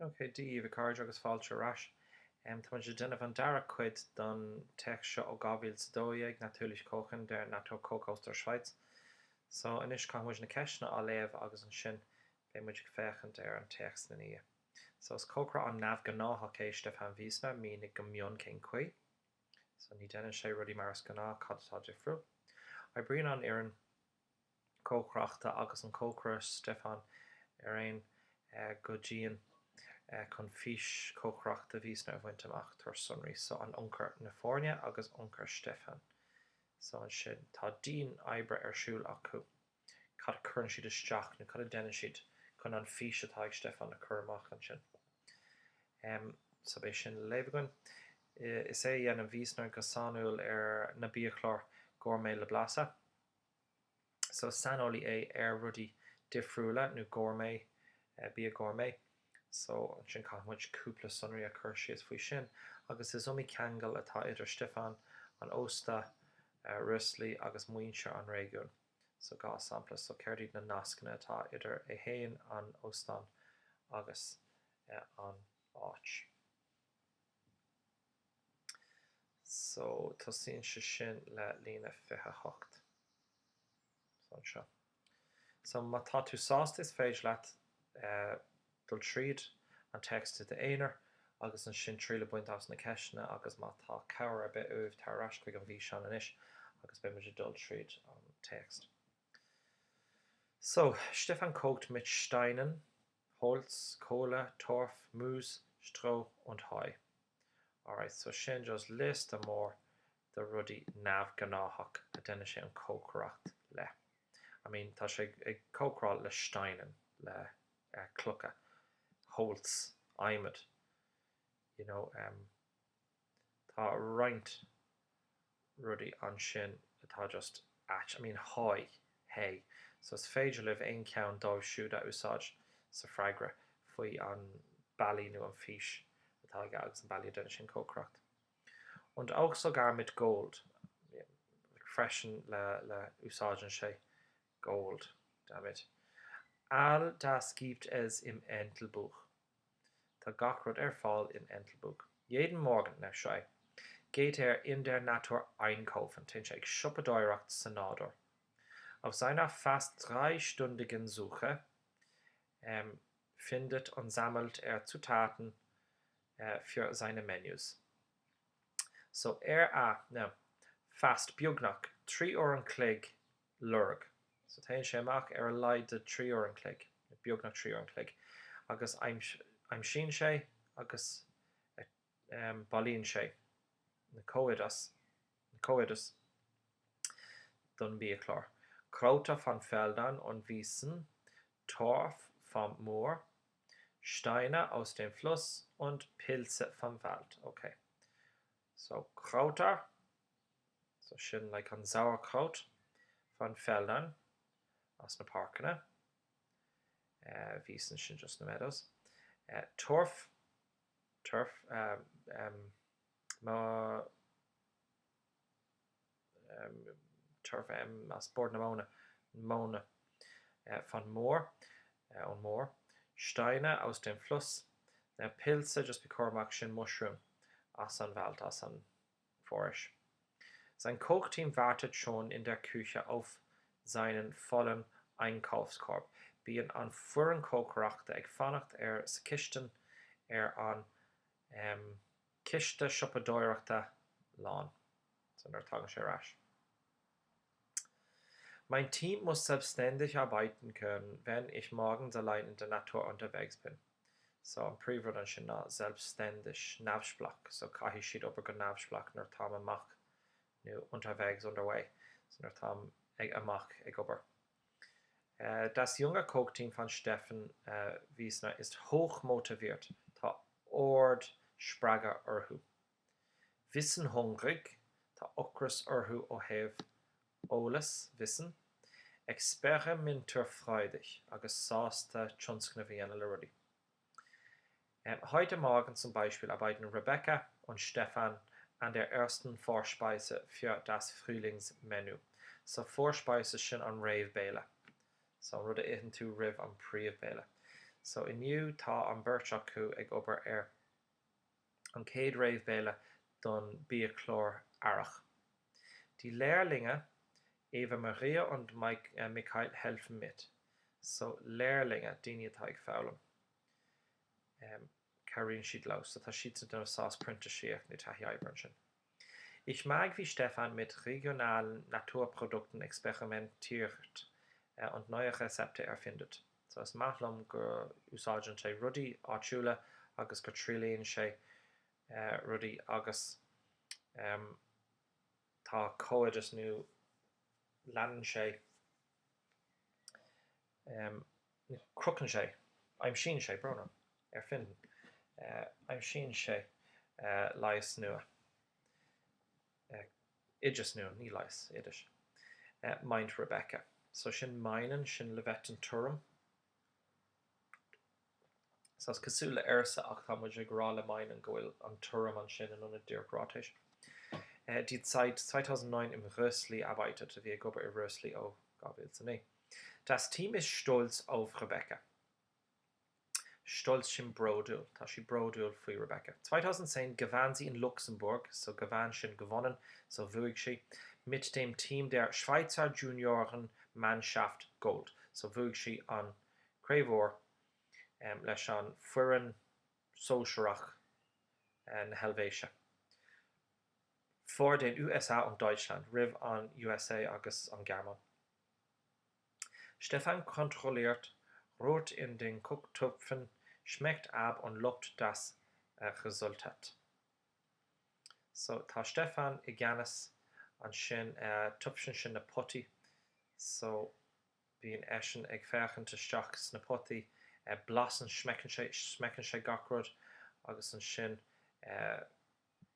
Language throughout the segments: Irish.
Ok, Dia dhaoibh a chairde agus fáilte ar ais. Tá muid ag déanamh an dara cuid don téacs seo ó 2012, Natürlich Kochen, der Naturkoch aus der Schweiz. So, anois caithfidh muid na ceisteanna á léamh agus ansin beidh muid ag féachaint ar an téacs ina ndiaidh. So, is cócaire an-neamhghnáthach é Stefan Wiesner, mínigh go mion cén chaoi. So, ní déanann sé rudaí mar is gnáth, cad atá difriúil? Oibríonn an fhoireann. cócaireachta agus an cócaire Stefan ar aon go dian chun fís cócaireachta Wiesner a bhaint amach. Tabhair sonraí. So an ionchur na foirne agus ionchur Stefan. So ansin tá dian-oibre ar siúl acu. Cad a cuireann siad isteach nó cad a déanann siad chun an fís atá ag Stefan a chur amach ansin. So beidh sin le léamh againn. Is é a dhéanann Wiesner go sainiúil ar na biachláir gourmet le blaiseadh. So is saineolaí é ar rudaí difriúla nó gourmet, bia gourmet. So ansin caithfidh muid cúpla sonraí a chur síos faoi sin. Agus is iomaí ceangal atá idir Stefan, an ósta Rössli agus muintir an réigiúin. So 2 sampla. So céard iad na nascanna atá idir é fhéin, an óstán agus an áit. So, tosaíonn sé sin le líne 28. So, anseo. So, má tá tú sásta is féidir leat dul tríd an téacs i d'aonar agus ansin triail a bhaint as na ceisteanna agus má tá cabhair ar bith uaibh tar ar ais chuig an bhfíseán anois agus beidh muid ag dul tríd an téacs. So, Stefan kocht mit Steinen, Holz, Kohle, Torf, Moos, Stroh und Heu. Alright, so sin just liosta mór de rudaí neamhghnáthach a déanann sé an cócaireacht le. I mean, tá sé ag cócaráil le Steinen, le clocha, Holz, adhmad, you know, um, tá roinnt rudaí ansin atá just ait, I mean hay, hay. So is féidir libh aon cheann dóibh siúd a úsáid sa freagra faoi an bealaí nó an fís atá aige agus an bealaí a déanann sé an cócaireacht. Und auch sogar mit Gold, freisin le, le, úsáideann sé gold, damn it. All das gibt es im Entlebuch. Tá gach rud ar fáil in Entlebuch. Jeden Morgen, now seo é, geht er in der Natur einkaufen, téann sé ag siopadóireacht sa nádúr. Auf seiner fast dreistündigen Suche findet und sammelt er Zutaten für seine Menüs. So ar a, now, fast, beagnach, 3 uair an chloig lorg. So téann sé amach ar a laghad de 3 uair an chloig, nó beagnach 3 uair an chloig, agus aimsíonn sé agus bailíonn sé na comhoideas, na comhoideas don biachlár. Kräuter von Feldern und Wiesen, Torf vom Moor, Steine aus dem Fluss und Pilze vom Wald. Ok. So Kräuter. So sin like an Sauerkraut von Feldern as na páirceanna. Wiesen sin just na meadows. Torf, turf, má turf as Bord na Móna, móna von Moor, ón mór. Steine aus dem Fluss. Now Pilze, just bí cúramach, sin mushroom as an Wald, as an foraois. Sein Kochteam wartet schon in der Küche auf seinen vollen Einkaufskorb. Bíonn an foireann cócaireachta ag fanacht air sa chistin ar an ciste siopadóireachta lán. So nuair a tagann sé ar ais. Mein Team muss selbstständig arbeiten können, wenn ich morgens allein in der Natur unterwegs bin. So an príomhrud ansin ná selbstständig, neamhspleách, so caithfidh siad obair go neamhspleách nuair atáim amach nó unterwegs, underway, so nuair atáim ag amach ag obair. Das junge Kochteam von Stefan Wiesner ist hochmotiviert, tá ard-spreagadh orthu. Wissenhungrig, tá ocras orthu ó thaobh eolas, Wissen. Experimentierfreudig, agus sásta tionscnamh a dhéanamh le rudaí. Heute Morgen zum Beispiel arbeiten Rebecca und Stefan an der ersten Vorspeise für das Frühlingsmenü. So Vorspeise sin an réamhbhéile. So an rud a itheann tú roimh an príomhbhéile. So inniu tá an beirt acu ag obair ar an chéad réamhbhéile don biachlár earrach. Die Lehrlinge Eva Maria und Michael helfen mit. So Lehrlinge, daoine atá ag foghlaim. Cabhraíonn siad leo. So tá siadsan ag déanamh saghas printisíocht nó taithí oibre ansin. Ich mag wie Stefan mit regionalen Naturprodukten experimentiert und neue Rezepte erfindet. So is maith liom go úsáideann sé rudaí áitiúla agus go triaileann sé rudaí agus tá comhoideas nó leanann sé crochann sé, aimsíonn sé, brón orm, erfinden, aimsíonn sé leigheas nua, oideas nua, ní leigheas, oidis. Meint Rebecca. So sin meinen, sin le bheith den tuairim. So is cosúil le arsa ach tá muid ag rá le meinen go bhfuil an tuairim ansin in ionad díreach ráitéis. Die seit 2009 im Rössli arbeitet, a bhí ag obair i Rössli ó 2009. Das Team ist stolz auf Rebecca. Stolz sin bródúil. Tá siad bródúil faoi Rebecca. 2010 gewann sie in Luxemburg, so gewann sin gewonnen, so bhuaigh sí, mit dem Team der Schweizer Junioren Mannschaft Gold. So bhuaigh sí an craobh óir leis an foireann sóisearach na hEilvéise. Vor den USA und Deutschland, roimh an USA agus an Ghearmáin. Stefan kontrolliert, rührt in den Kochtöpfen, schmeckt ab und lobt das Resultat. So, tá Stefan i gceannas ansin, Töpfen sin na potaí, so bíonn eisean ag féachaint isteach sna potaí, blasann, schmecken sé, schmeckann sé gach rud agus ansin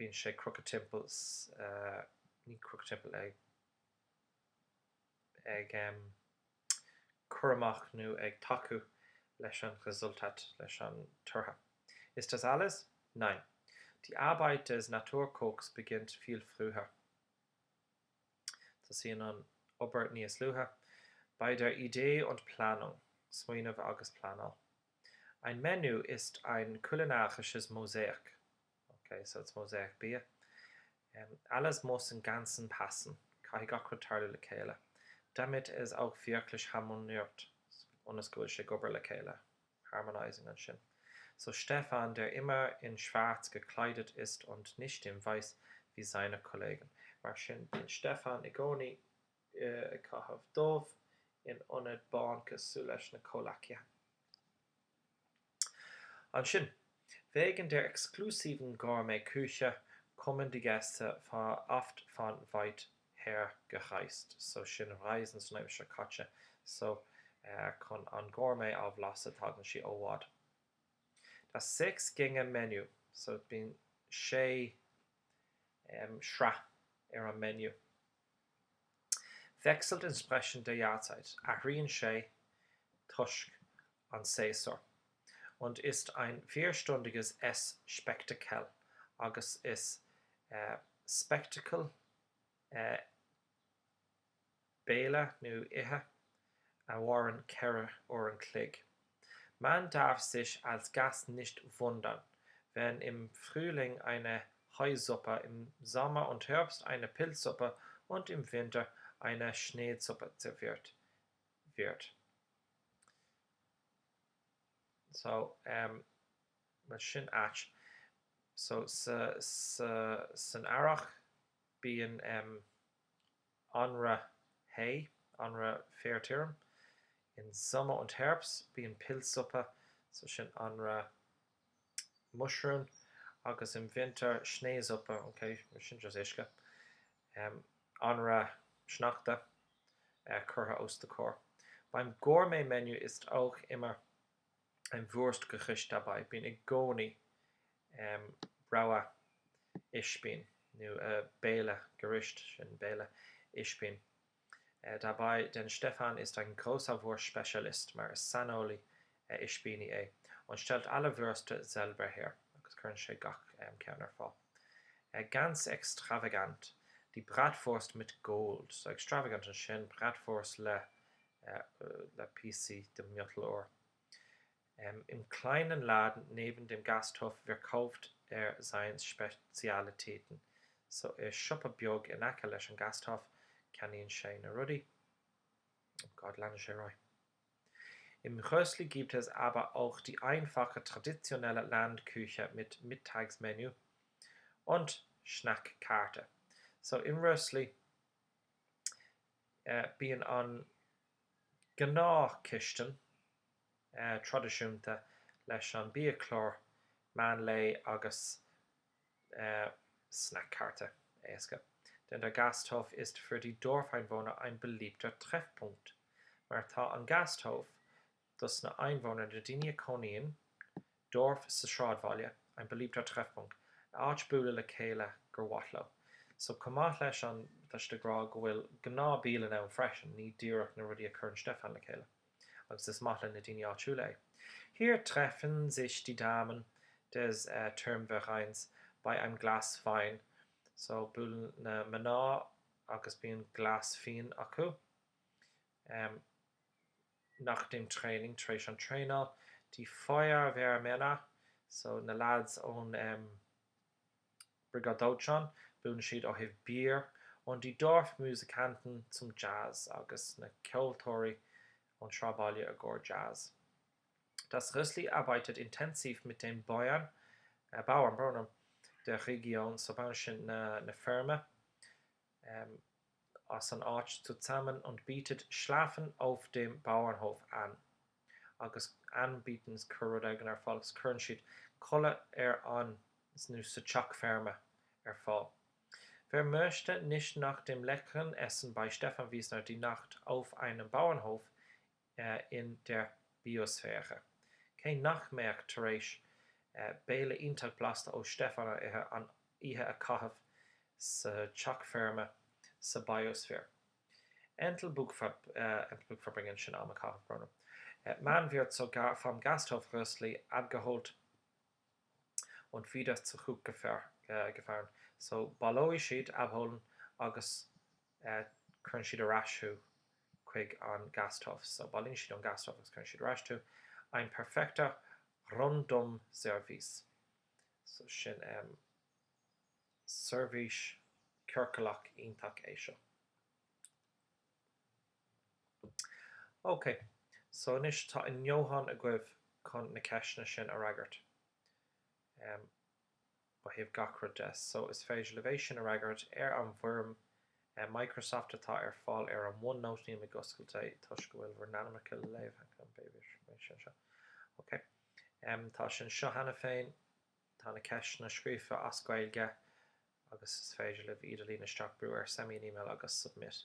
bíonn sé ag crochadh timpeall, ní crochadh timpeall, ag. ag cur amach nó ag tacú leis an Resultat, leis an tortha. Ist das alles? Nein. Die Arbeit des Naturkochs beginnt viel früher. Tosaíonn an obair níos luaithe. Bei der Idee und Planung, smaoineamh agus pleanáil. Ein Menü ist ein kulinarisches Mosaik. Ok, so it's mosaic bia. Alles muss im Ganzen passen, caithfidh gach rud tarlú le chéile. Damit es auch wirklich harmoniert, ionas go bhfuil sé ag obair le chéile, harmonizing ansin. So Stefan, der immer in schwarz gekleidet ist und nicht in weiß wie seine Kollegen. Mar sin, bíonn Stefan i gcónaí ag caitheamh dubh in ionad bán cosúil leis na comhleacaithe. Ansin, wegen der exklusiven Gourmet-Küche kommen die Gäste oft von weit her gereist. So sin reisen san aimsir chaite. So chun an gourmet a bhlaiseadh tagann siad ó bhfad. Das Sechs-Gänge-Menü, so bíonn sé shraith ar an menu. Wechselt entsprechend der Jahreszeit, athraíonn sé toisc an séasúr, und ist ein vierstündiges Essspektakel, agus is spectacle béile nó ithe a mhaireann 4 uair an chloig. Man darf sich als Gast nicht wundern, wenn im Frühling eine Heusuppe, im Sommer und Herbst eine Pilzsuppe und im Winter eine Schneesuppe serviert wird. So, em, bhuel sin ait. So, sa, sa, san earrach bíonn, em, anraith hay, anraith féar tirim. In Sommer und Herbst bíonn Pilzsuppe, so sin anraith muisriún, agus im Winter Schneesuppe, ok, sin just uisce, em, anraith sneachta curtha os do chomhair. Beim Gourmet-Menü ist auch immer ein Wurstgericht dabei, bíonn i gcónaí rogha ispín, nó béile, Gericht, sin béile, ispín, dabei, denn Stefan ist ein großer Wurstspezialist, mar is saineolaí ispíní é, und stellt alle Würste selber her, agus cuireann sé gach ceann ar fáil. Ganz extravagant, die Bratwurst mit Gold, so extravagant ansin, bratwurst le le píosaí de mhiotal óir. Im kleinen Laden neben dem Gasthof verkauft er seine Spezialitäten. So i siopa beag in aice leis an Gasthof ceannaíonn sé na rudaí. Oh God, leanann sé ar aghaidh. Im Rössli gibt es aber auch die einfache traditionelle Landküche mit Mittagsmenü und Snackkarte. So im Rössli bíonn an gnáthchistin traidisiúnta leis an biachlár meán lae agus Snackkarte éasca. Denn der Gasthof ist für die Dorfeinwohner ein beliebter Treffpunkt. Mar tá an Gasthof dos na Einwohner, na daoine a chónaíonn, Dorf sa sráidbhaile, ein beliebter Treffpunkt, áit bualadh le chéile gur mhaith leo. So chomh maith leis an, tá siad ag rá go bhfuil gnáthbhialann ann freisin, ní díreach na rudaí a chuireann Stefan le chéile. Agus is maith le na daoine áitiúla é. Hier treffen sich die Damen des Turnvereins bei einem Glas Wein. So buaileann na mná agus bíonn glas fíon acu. Nach dem Training, tar éis an traenáil, die Feuerwehrmänner, so na lads ón Brigade Dóiteáin, buaileann siad ó thaobh Bier, und die Dorfmusikanten zum Jazz, agus na ceoltóirí ón sráidbhaile i gcomhair jazz. Das Rössli arbeitet intensiv mit den Bäuern, Bauern, brón orm, der Region, so bauern sin na feirme. As an áit zusammen und bietet Schlafen auf dem Bauernhof an agus anbieten is cur rud éigin ar fáil agus cuireann siad codladh ar an nó sa teach feirme ar fáil. Wer möchte nicht nach dem leckeren Essen bei Stefan Wiesner die Nacht auf einem Bauernhof in der Biosphäre? Cé nach mbeadh tar éis béile iontach blasta ó Stefan a ithe an oíche a chaitheamh sa teach feirme sa Biosphere. Entlebuch verbringen sin am a chaitheamh, brón orm. Man wird sogar vom Gasthof Rössli abgeholt und wieder zurückgefahren. So baileoidh siad, abholen, agus cuireann siad ar ais thú chuig an Gasthof. So bailíonn siad ón Gasthof agus cuireann siad ar ais tú. Ein perfekter Rundum-Service. So sin seirbhís ciorclach iontach é seo. Ok, so anois tá a ndóthain agaibh chun na ceisteanna sin a fhreagairt. Ó thaobh gach rud de. So is féidir libh é sin a fhreagairt ar an bhfoirm Microsoft atá ar fáil ar an OneNote. Níl mé ag oscailt é toisc go bhfuil bhur n-ainmneacha le léamh. Beidh sé anseo. Ok. Tá sé anseo cheana féin. Tá na ceisteanna scríofa as Gaeilge agus is féidir libh iad a líonadh isteach, brú ar Send me an email agus Submit.